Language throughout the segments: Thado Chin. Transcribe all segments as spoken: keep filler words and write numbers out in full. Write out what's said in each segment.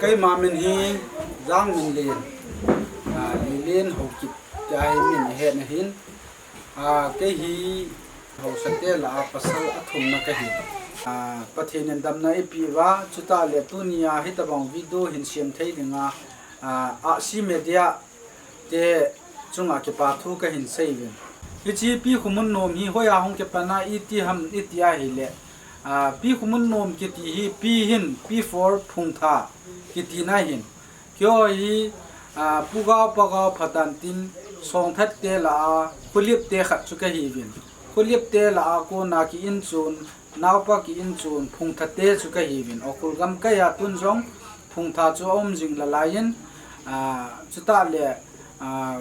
Keima min hi Jangminlen, ah, Lelen Haokip tia hi min ahet ahin. Ah, kei hi haosate lah a pasal athumna kahi. Ah, Pathen in damna eipeh uva, chutah le tunia hitabang video hin sem thei dinga, ah, Ahsi Media te chunga kipa thu kahin sei uvin. Hiche Pi Khomunnom hi hoiya hung kipan a iti ham iti ahile, ah, Pi Khomunnom kiti hi Pi hin P for Phungtha kitina ahin. Keiho hi, ah, Pu Gaopa Gaopha dan tin Songthat te lah a Kholep te khat chu kahiuvin. Kholep te lah a kona ki inchon, naopa ki inchon Phungtha te chu kahiuvin. Ukhrul gamkai a tun jong Phungtha chu aum jing nalaiyin, ah, chutah le, ah,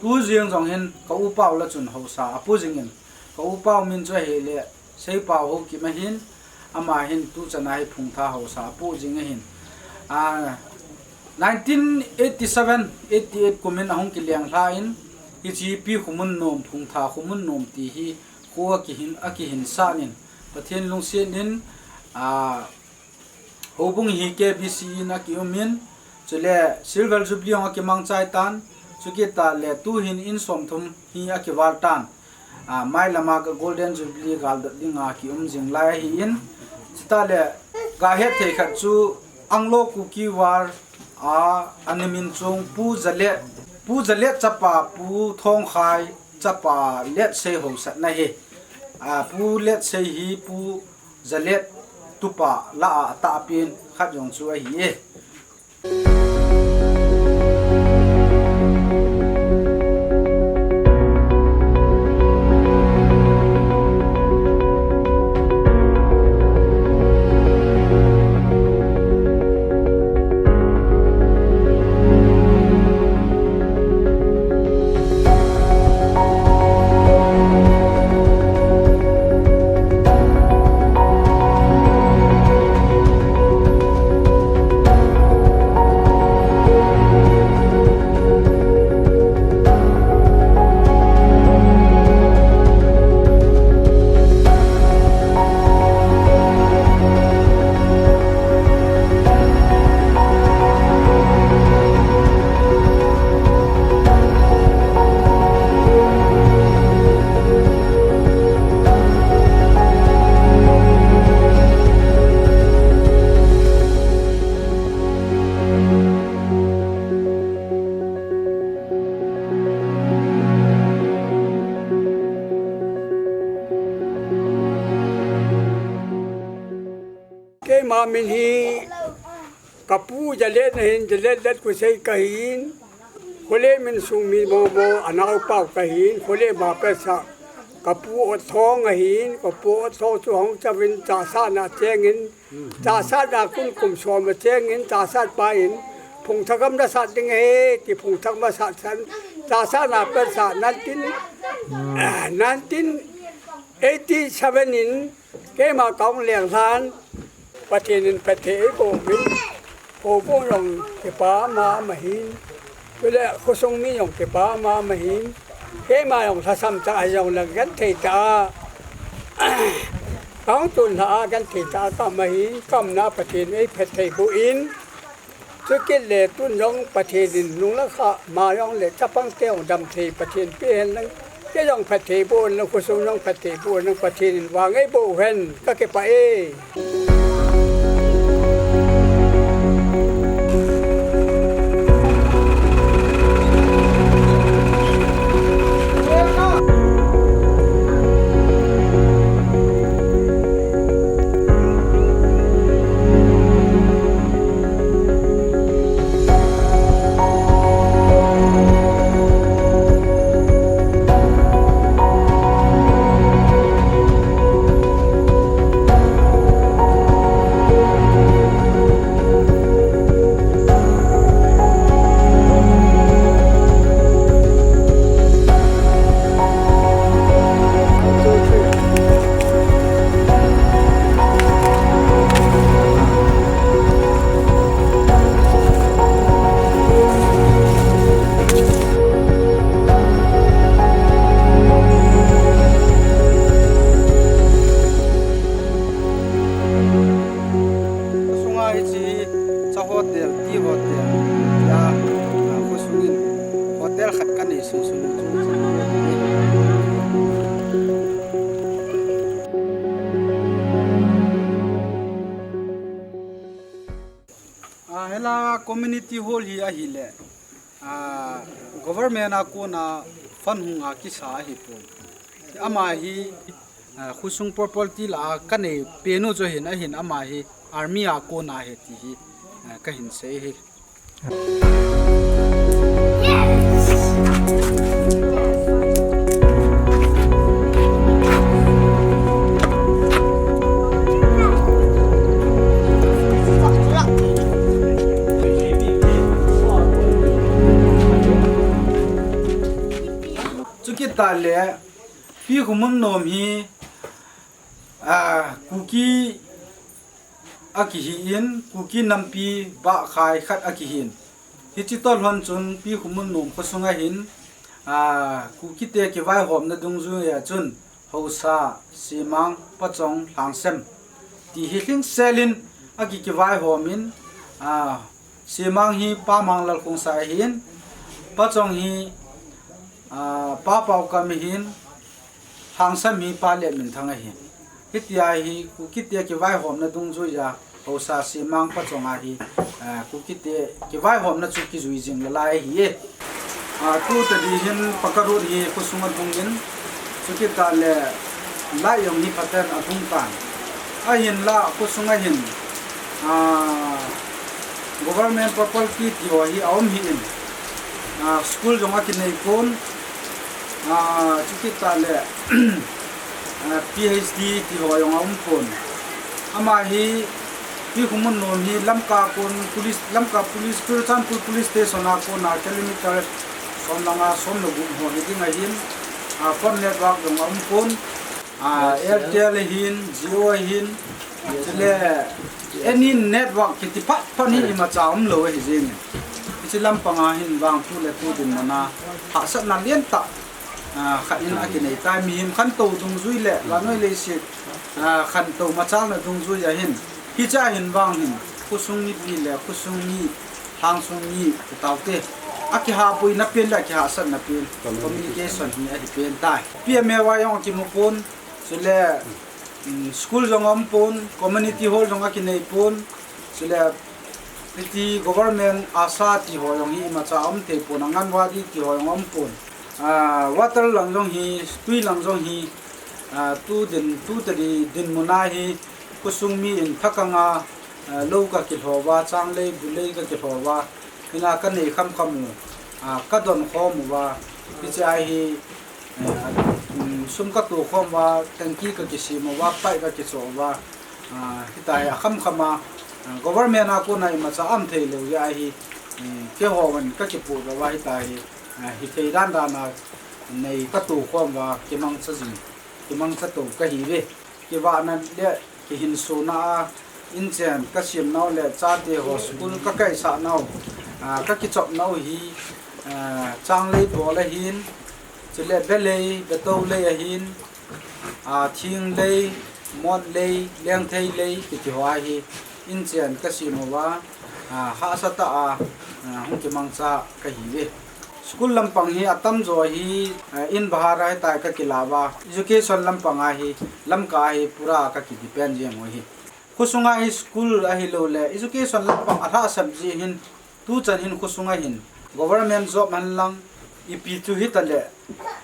tu jeng jong hin ka upa u lah chun haosa apo jingin. Ka upa u min chu ahile Seipao Haokip ahin, ama hin tuchan a hi Phungtha haosa apo jing ahin. Ah, nineteen eighty seven, eighty eight kumin ahung kileng lhan, hiche Pi Khomunnom, Phungtha Khomunnom ti hi kho akihin, akihinsah in, Pathen lungset in, ah, houbung hi K B C in akium in, chule Silver Jubilee jong akimangchai tan, chukit tah le tuhin in somthum hi akival tan. Ah, mailama ka Golden Jubilee galdot dinga kium jing lai ahin, chutah le gahet thei khat chu Anglo Kuki War a, ana min chung Pu Jalet, Pu Jalet chapa Pu Thongkhai chapa Letsei haosatna hi. Ah, Pu Letsei hi Pu Jalet tupa lah a atahpen khat jong chu ahi e. Keima min hi ka pu Jalet ahin, Jalet Letkhosei kahin, Kholep min sung mi momo anaopa u kahin, Kholep ma petsah ka pu Otthong ahin, ka pu Otthong chu Hongchauvin Chahsatna chengin, Chahsatna kum kum som achengin, Chahsat pa in Phungthagam nasat ding ahi ti Phungthagam asat san, Chahsatna petsah nineteen, nineteen eighty seven in keima kahung leng lhan, Pathen in phatthei eiboh uvin, houbung jong kipa mama ahin, chule khosung mi jong kipa mama ahin, keima jong lhasam tah a jong lang genthei tah a, kahung chon lhah a genthei tah a kaum ahin, kaumna Pathen in eiphatthei boh in, chukit le tun jong Pathen in nung le kha ma jong le chapang te jong damthei Pathen pe hen lang, kei jong phatthei boh hen lang, khosung jong phatthei boh hen lang, Pathen in vang eiboh hen, kakipah e. Community hall hi ahile, ah, government a kona fund hung a kisa ahipon. Ama hi, ah, khosung property la a kanei pen u chu ahin, ahin ama hi army a kona ahi ti hi, ah, kahin sei hi. Chukit tah le, Pi Khomunnom hi, ah, Kuki akihin, Kuki nampi bahkhai khat akihin. Hiche toh lhon chun Pi Khomunnom khosung ahin, ah, Kukite kivaihomna dungjuia chun, Haosa, Semang, Pachong, Lhangsem ti hi lhingselin aki, kivaihom in, ah, Semang hi Pa Manglal Khongsai ahin, Pachong hi, ah, Pa Paokam ahin, Lhangsem hi Pa Letminthang ahin. Hitia hi Kukite kivaihomna dungjuia Haosa, Semang, Pachong a hi, ah, Kukite kivaihomna chu kijui jing lalai ahi e. Ah, tu tadi hin Pakarut hi khosung alhung in, chukit tah le light jong hi phaten alhung tan. Ahinla khosung ahin, ah, government property ti ho hi aum hih in, ah, school jong akinei pon, ah, chukit tah le, ah, P H D ti ho jong aum pon. Ama hi, Pi Khomunnom hi Lamka kon police, Lamka police, Churachandpur police station a kona kilometer som le nga, som le gup ho hi ding ahin, ah, phone network jong aum pon, ah, Airtel ahin, Jio ahin, chule any network kiti phat phat hi imacha umlou ahi jeng e. Hiche lampang a hin vang tu le tu dinmun a hahsatna lentah, ah, khat in akinei tai, mihem khantou dungjui le vannoi leiset, ah, khantou machalna dungjui ahin. Hiche a hin vang hin, khosung mipi le khosung mi, lhangsung mi, kitaote, akihapoina pen le akihahsatna pen, communication hi ahi pen tai. P M A Y jong akimu pon, chule, um, school jong aum pon, community hall jong akinei pon, chule hiti government ASHA ti ho jong hi imacha aum thei pon, Anganwadi ti ho jong aum pon. Ah, water lang jong hi, tui lang jong hi, ah, tu din, tu tadi dinmun a hi, khosung mi in thakang a, ah, lou kakilhou va, changlei, bulei kakilhou va, hinla kanei khamkham u, ah, kadon khom uva, hiche a hi, eh, um, sum katoh khom uva, tanki kakisem uva, pipe kakichoh uva, ah, hitia hi akhamkham a, ah, government a kona imacha aum thei lou jeh a hi, eh, keiho vang kakipoh uva hitia hi, ah, hithei dan dan a nei katoh khom uva, kimangcha jing, kimangcha tou kahiuve. Kivahna le kihinsona a, inchen kasem nau le chate ho school kakaisah nau, ah, kakichop nau hi, ah, changlei bol ahin, chule belei, betou lei ahin, ah, thinglei, motlei, lengtheilei, kiti ho ahi, inchen kasem uva, ah, hahsa tah a, ah, hung kimangcha kahiuve. School lampang hi atamjo hi, eh, in bahar a hitia kakilah uva, education lampang a hi, Lamka a hi pura kakidepend jeng u ahi. Khosunga hi school ahilou le, education lampang alhahsam jeh hin, tuchan hin khosunga hin, government job henlang, ipi chu hitale,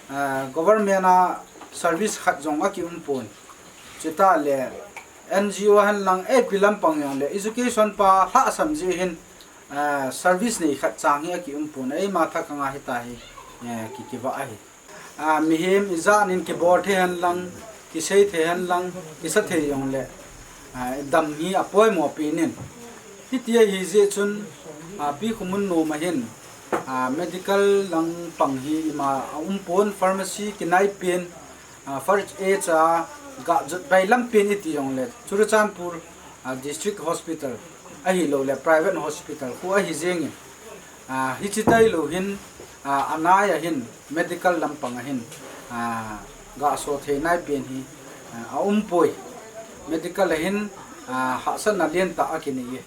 eh, government a service khat jong akium pon. Chutah le, N G O henlang, ipi lampang jongle, education pa lhahsam jeh hin, ah, service nei khat chang hi akium pon, eima thakang a hitia hi, eh, ki, kivah ahi. Ah, mihem ijat in kibol thei henlang, kisei thei henlang, kisa thei jongle, ah, dam hi apoimo pen in. Hiti ahi jeh chun, ah, Pi Khomunnom a hin, ah, medical lampang hi ima aum pon, pharmacy kinai pen, ah, first aid a gajot bai lam pen iti jongle, Churachandpur, ah, District Hospital, ahilou le private hospital khu ahi jeng in, ah, hiche tailou hin, ah, anai a hin medical lampang a hin, ah, gaso thei nai pen hi, ah, aum poi. Medical a hin, ah, hahsatna lentah akinei e.